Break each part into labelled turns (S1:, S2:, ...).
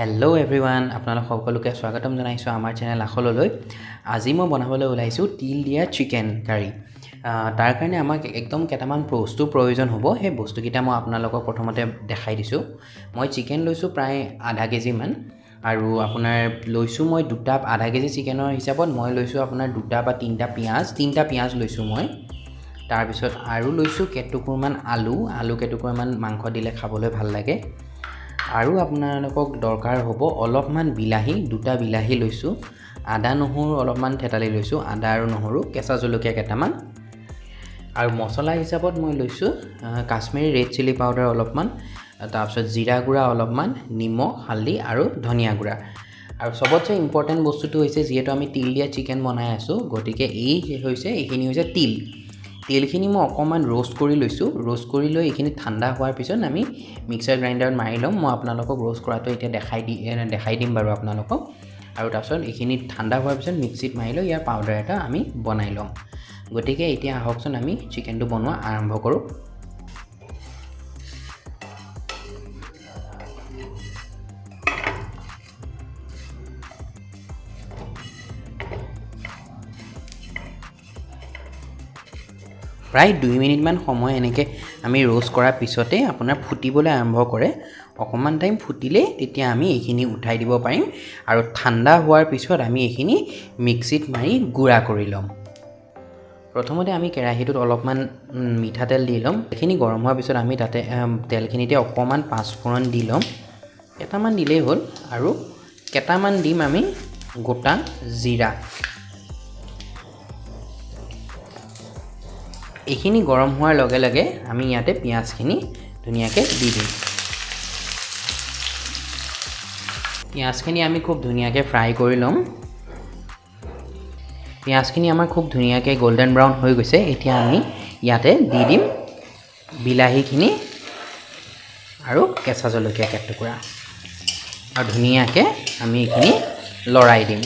S1: Hello' everyone, আপোনালোক সকলোকে স্বাগতম জনাইছোঁ আমাৰ চেনেল আখললৈ। আজি মই বনাবলৈ ওলাইছোঁ তিল দিয়া চিকেন কাৰী। তাৰ কাৰণে আমাক একদম কেইটামান বস্তুৰ প্ৰয়োজন হ'ব। সেই বস্তুকেইটা মই আপোনালোকক প্ৰথমতে দেখাই দিছোঁ। মই চিকেন লৈছোঁ প্ৰায় আধা কেজিমান আৰু আপোনাৰ লৈছোঁ মই দুটা আধা কেজি চিকেনৰ হিচাপত মই লৈছোঁ আপোনাৰ দুটা বা তিনিটা পিঁয়াজ, তিনিটা পিঁয়াজ লৈছোঁ মই। তাৰপিছত আৰু লৈছোঁ কেইটুকুৰমান আলু, আলু কেইটুকুৰমান মাংস দিলে খাবলৈ ভাল লাগে। আৰু আপোনালোকক দৰকাৰ হ'ব অলপমান বিলাহী, দুটা বিলাহী লৈছোঁ, আদা নহৰু অলপমান থেতালি লৈছোঁ, আদা আৰু নহৰু, কেঁচা জলকীয়া কেইটামান। আৰু মছলা হিচাপত মই লৈছোঁ কাশ্মীৰী ৰেড চিলি পাউডাৰ অলপমান, তাৰপিছত জিৰা গুড়া অলপমান, নিমখ, হালধি আৰু ধনিয়া গুড়া। আৰু চবতছে ইম্পৰ্টেণ্ট বস্তুটো হৈছে, যিহেতু আমি তিল দিয়া চিকেন বনাই আছোঁ, গতিকে এইখিনি হৈছে তিল। তেলখিনি মই অকণমান ৰ'ষ্ট কৰি লৈছোঁ। ৰ'ষ্ট কৰি লৈ এইখিনি ঠাণ্ডা হোৱাৰ পিছত আমি মিক্সাৰ গ্ৰাইণ্ডাৰত মাৰি ল'ম। মই আপোনালোকক ৰ'ষ্ট কৰাটো এতিয়া দেখাই দিম বাৰু আপোনালোকক। আৰু তাৰপিছত এইখিনি ঠাণ্ডা হোৱাৰ পিছত মিক্সিত মাৰি লৈ ইয়াৰ পাউডাৰ এটা আমি বনাই ল'ম। গতিকে এতিয়া আহকচোন, আমি চিকেনটো বনোৱা আৰম্ভ কৰোঁ। প্ৰায় 2 মিনিটমান সময় এনেকৈ আমি ৰ'ষ্ট কৰাৰ পিছতেই আপোনাৰ ফুটিবলৈ আৰম্ভ কৰে। অকণমান টাইম ফুটিলেই তেতিয়া আমি এইখিনি উঠাই দিব পাৰিম আৰু ঠাণ্ডা হোৱাৰ পিছত আমি এইখিনি মিক্সিত মাৰি গুড়া কৰি ল'ম। প্ৰথমতে আমি কেৰাহীটোত অলপমান মিঠাতেল দি ল'ম। এইখিনি গৰম হোৱাৰ পিছত আমি তাতে তেলখিনিতে অকণমান পাঁচফোৰণ দি ল'ম। কেইটামান দিলেই হ'ল। আৰু কেইটামান দিম আমি গোটা জিৰা। এইখিনি গৰম হোৱাৰ লগে লগে আমি ইয়াতে পিঁয়াজখিনি ধুনীয়াকৈ দি দিম। পিঁয়াজখিনি আমি খুব ধুনীয়াকৈ ফ্ৰাই কৰি ল'ম। পিঁয়াজখিনি আমাৰ খুব ধুনীয়াকৈ গল্ডেন ব্ৰাউন হৈ গৈছে। এতিয়া আমি ইয়াতে দি দিম বিলাহীখিনি আৰু কেঁচা জলকীয়া কেইটুকুৰা আৰু ধুনীয়াকৈ আমি এইখিনি লৰাই দিম।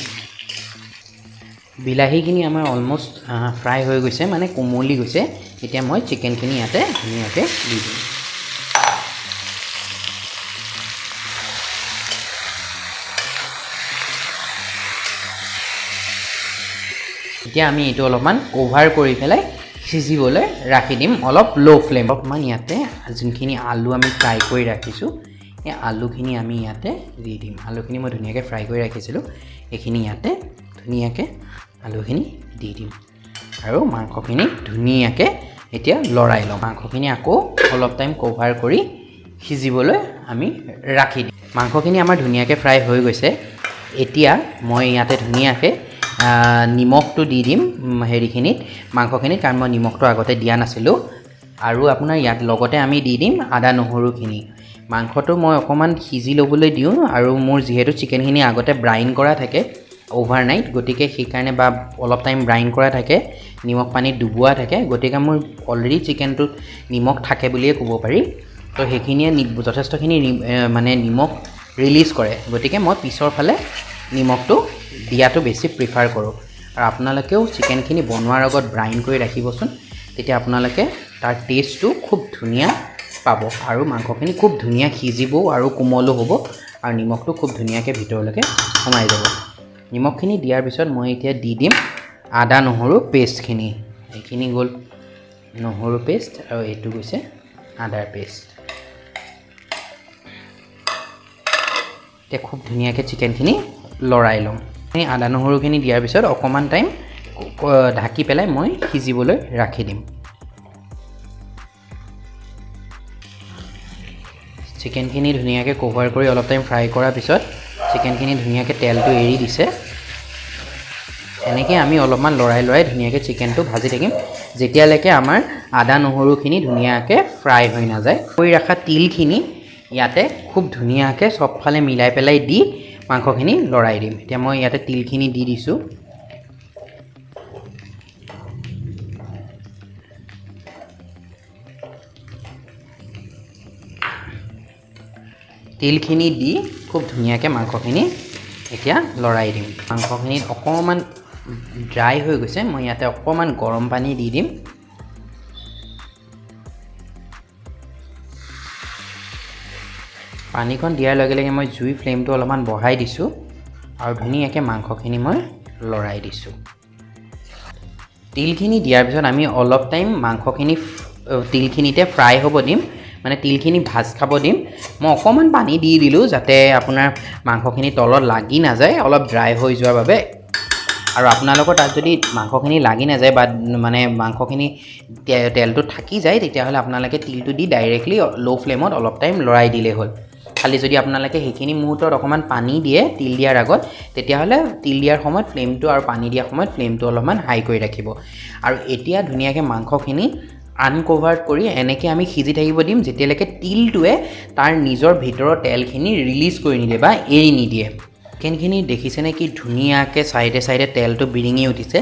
S1: বিলাহীখিনি আমাৰ অলমষ্ট ফ্ৰাই হৈ গৈছে, মানে কোমলি গৈছে। এতিয়া মই চিকেনখিনি ইয়াতে ধুনীয়াকৈ দি দিম। এতিয়া আমি এইটো অলপমান কভাৰ কৰি পেলাই সিজিবলৈ ৰাখি দিম অলপ ল' ফ্লেম। অলপমান ইয়াতে যোনখিনি আলু আমি ফ্ৰাই কৰি ৰাখিছোঁ, এই আলুখিনি আমি ইয়াতে দি দিম। আলুখিনি মই ধুনীয়াকৈ ফ্ৰাই কৰি ৰাখিছিলোঁ। এইখিনি ইয়াতে ধুনীয়াকৈ আলুখিনি দি দিম আৰু মাংসখিনি ধুনীয়াকৈ এতিয়া লৰাই ল'ম। মাংসখিনি আকৌ অলপ টাইম কভাৰ কৰি সিজিবলৈ আমি ৰাখি দিম। মাংসখিনি আমাৰ ধুনীয়াকৈ ফ্ৰাই হৈ গৈছে। এতিয়া মই ইয়াতে ধুনীয়াকৈ নিমখটো দি দিম হেৰিখিনিত, মাংসখিনিত, কাৰণ মই নিমখটো আগতে দিয়া নাছিলোঁ। আৰু আপোনাৰ ইয়াত লগতে আমি দি দিম আদা নহৰুখিনি। মাংসটো মই অকণমান সিজি ল'বলৈ দিওঁ আৰু মোৰ যিহেতু চিকেনখিনি আগতে ব্ৰাইন কৰা থাকে অ'ভাৰনাইট, গতিকে সেইকাৰণে বা অলপ টাইম ব্ৰাইন কৰা থাকে, নিমখ পানীত ডুবোৱা থাকে, গতিকে মোৰ অলৰেডি চিকেনটোত নিমখ থাকে বুলিয়ে ক'ব পাৰি। তো সেইখিনিয়ে যথেষ্টখিনি মানে নিমখ ৰিলিজ কৰে। গতিকে মই পিছৰ ফালে নিমখটো দিয়াটো বেছি প্ৰিফাৰ কৰোঁ। আৰু আপোনালোকেও চিকেনখিনি বনোৱাৰ আগত ব্ৰাইন কৰি ৰাখিবচোন, তেতিয়া আপোনালোকে তাৰ টেষ্টটো খুব ধুনীয়া পাব আৰু মাংসখিনি খুব ধুনীয়া সিজিবও আৰু কোমলো হ'ব আৰু নিমখটো খুব ধুনীয়াকৈ ভিতৰলৈকে সোমাই যাব। নিমখখিনি দিয়াৰ পিছত মই এতিয়া দি দিম আদা নহৰু পেষ্টখিনি। এইখিনি গ'ল নহৰু পেষ্ট আৰু এইটো গৈছে আদাৰ পেষ্ট। এতিয়া খুব ধুনীয়াকৈ চিকেনখিনি লৰাই ল'ম। এই আদা নহৰুখিনি দিয়াৰ পিছত অকণমান টাইম ঢাকি পেলাই মই সিজিবলৈ ৰাখি দিম। চিকেনখিনি ধুনীয়াকৈ কভাৰ কৰি অলপ টাইম ফ্ৰাই কৰাৰ পিছত চিকেনখিনি ধুনীয়াকৈ তেলটো এৰি দিছে। এনেকৈ আমি অলপমান লৰাই লৰাই ধুনীয়াকৈ চিকেনটো ভাজি থাকিম, যেতিয়ালৈকে আমাৰ আদা নহৰুখিনি ধুনীয়াকৈ ফ্ৰাই হৈ নাযায়। কৰি ৰখা তিলখিনি ইয়াতে খুব ধুনীয়াকৈ চবফালে মিলাই পেলাই দি মাংসখিনি লৰাই দিম। এতিয়া মই ইয়াতে তিলখিনি দি দিছোঁ। তিলখিনি দি খুব ধুনীয়াকৈ মাংসখিনি এতিয়া লৰাই দিম। মাংসখিনিত অকণমান ড্ৰাই হৈ গৈছে, মই ইয়াতে অকণমান গৰম পানী দি দিম। পানীকণ দিয়াৰ লগে লগে মই জুই ফ্লেমটো অলপমান বঢ়াই দিছোঁ আৰু ধুনীয়াকৈ মাংসখিনি মই লৰাই দিছোঁ। তিলখিনি দিয়াৰ পিছত আমি অলপ টাইম মাংসখিনি তিলখিনিতে ফ্ৰাই হ'ব দিম, মানে তিলখিনি ভাজ খাব দিম। মই অকণমান পানী দি দিলোঁ, যাতে আপোনাৰ মাংসখিনি তলত লাগি নাযায়, অলপ ড্ৰাই হৈ যোৱাৰ বাবে। আৰু আপোনালোকৰ তাত যদি মাংসখিনি লাগি নাযায় বা মানে মাংসখিনি তেলটোত থাকি যায়, তেতিয়াহ'লে আপোনালোকে তিলটো দি ডাইৰেক্টলি ল' ফ্লেমত অলপ টাইম লৰাই দিলেই হ'ল। খালি যদি আপোনালোকে সেইখিনি মুহূৰ্তত অকণমান পানী দিয়ে তিল দিয়াৰ আগত, তেতিয়াহ'লে তিল দিয়াৰ সময়ত ফ্লেমটো আৰু পানী দিয়াৰ সময়ত ফ্লেমটো অলপমান হাই কৰি ৰাখিব। আৰু এতিয়া ধুনীয়াকৈ মাংসখিনি আনকভাৰ্ড কৰি এনেকৈ আমি সিজি থাকিব দিম, যেতিয়ালৈকে তিলটোৱে তাৰ নিজৰ ভিতৰৰ তেলখিনি ৰিলিজ কৰি নিদিয়ে বা এৰি নিদিয়ে। চিকেনখিনি দেখিছেনে, কি ধুনীয়াকৈ চাইডে চাইডে তেলটো বিৰিঙি উঠিছে?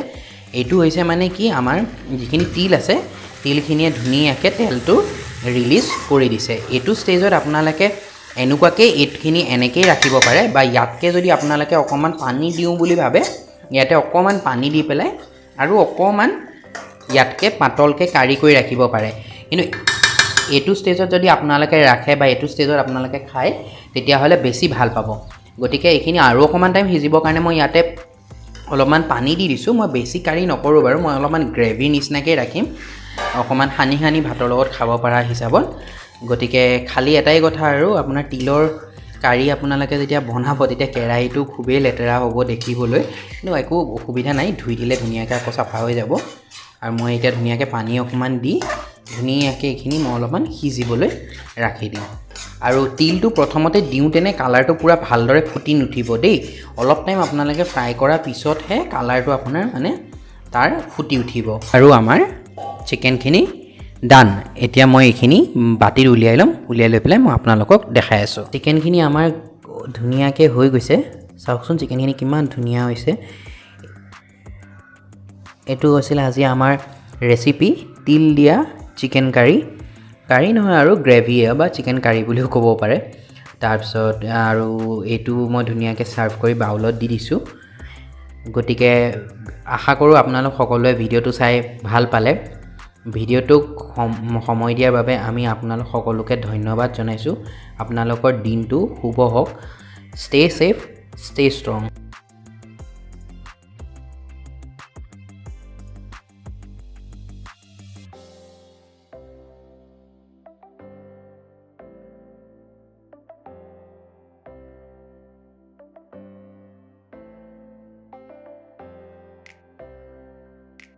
S1: এইটো হৈছে মানে কি, আমাৰ যিখিনি তিল আছে, তিলখিনিয়ে ধুনীয়াকৈ তেলটো ৰিলিজ কৰি দিছে। এইটো ষ্টেজত আপোনালোকে এনেকুৱাকৈ এইখিনি এনেকৈয়ে ৰাখিব পাৰে বা ইয়াতকৈ যদি আপোনালোকে অকণমান পানী দিওঁ বুলি ভাবে, ইয়াতে অকণমান পানী দি পেলাই আৰু অকণমান ইয়াতকৈ পাতলকৈ কাৰী কৰি ৰাখিব পাৰে। কিন্তু এইটো ষ্টেজত যদি আপোনালোকে ৰাখে বা এইটো ষ্টেজত আপোনালোকে খায়, তেতিয়াহ'লে বেছি ভাল পাব। গতিকে এইখিনি আৰু অকণমান টাইম সিজিবৰ কাৰণে মই ইয়াতে অলপমান পানী দি দিছোঁ। মই বেছি কাৰী নকৰোঁ বাৰু, মই অলপমান গ্ৰেভিৰ নিচিনাকৈ ৰাখিম, অকণমান সানি সানি ভাতৰ লগত খাব পৰা হিচাপত। গতিকে খালি এটাই কথা আৰু, আপোনাৰ তিলৰ কাৰী আপোনালোকে যেতিয়া বনাব, তেতিয়া কেৰাহীটো খুবেই লেতেৰা হ'ব দেখিবলৈ। কিন্তু একো অসুবিধা নাই, ধুই দিলে ধুনীয়াকৈ আকৌ চাফা হৈ যাব। আৰু মই এতিয়া ধুনীয়াকৈ পানী অকণমান দি ধুনীয়াকৈ এইখিনি মই অলপমান সিজিবলৈ ৰাখি দিম। আৰু তিলটো প্ৰথমতে দিওঁতেনে কালাৰটো পূৰা ভালদৰে ফুটি নুঠিব দেই। অলপ টাইম আপোনালোকে ফ্ৰাই কৰাৰ পিছতহে কালাৰটো আপোনাৰ মানে তাৰ ফুটি উঠিব। আৰু আমাৰ চিকেনখিনি ডান। এতিয়া মই এইখিনি বাতিত উলিয়াই ল'ম। উলিয়াই লৈ পেলাই মই আপোনালোকক দেখাই আছোঁ। চিকেনখিনি আমাৰ ধুনীয়াকৈ হৈ গৈছে। চাওকচোন, চিকেনখিনি কিমান ধুনীয়া হৈছে। এইটো হৈছিলে আজি আমাৰ ৰেচিপি, তিল দিয়া চিকেন কাৰী। কাৰী নহয় আৰু, গ্ৰেভি বা চিকেন কাৰী বুলিও ক'ব পাৰে। তাৰপিছত আৰু এইটো মই ধুনীয়াকৈ ছাৰ্ভ কৰি বাউলত দি দিছোঁ। গতিকে আশা কৰোঁ আপোনালোক সকলোৱে ভিডিঅ'টো চাই ভাল পালে। ভিডিঅ'টোক সময় দিয়াৰ বাবে আমি আপোনালোক সকলোকে ধন্যবাদ জনাইছোঁ। আপোনালোকৰ দিনটো শুভ হওক। Stay safe, stay strong.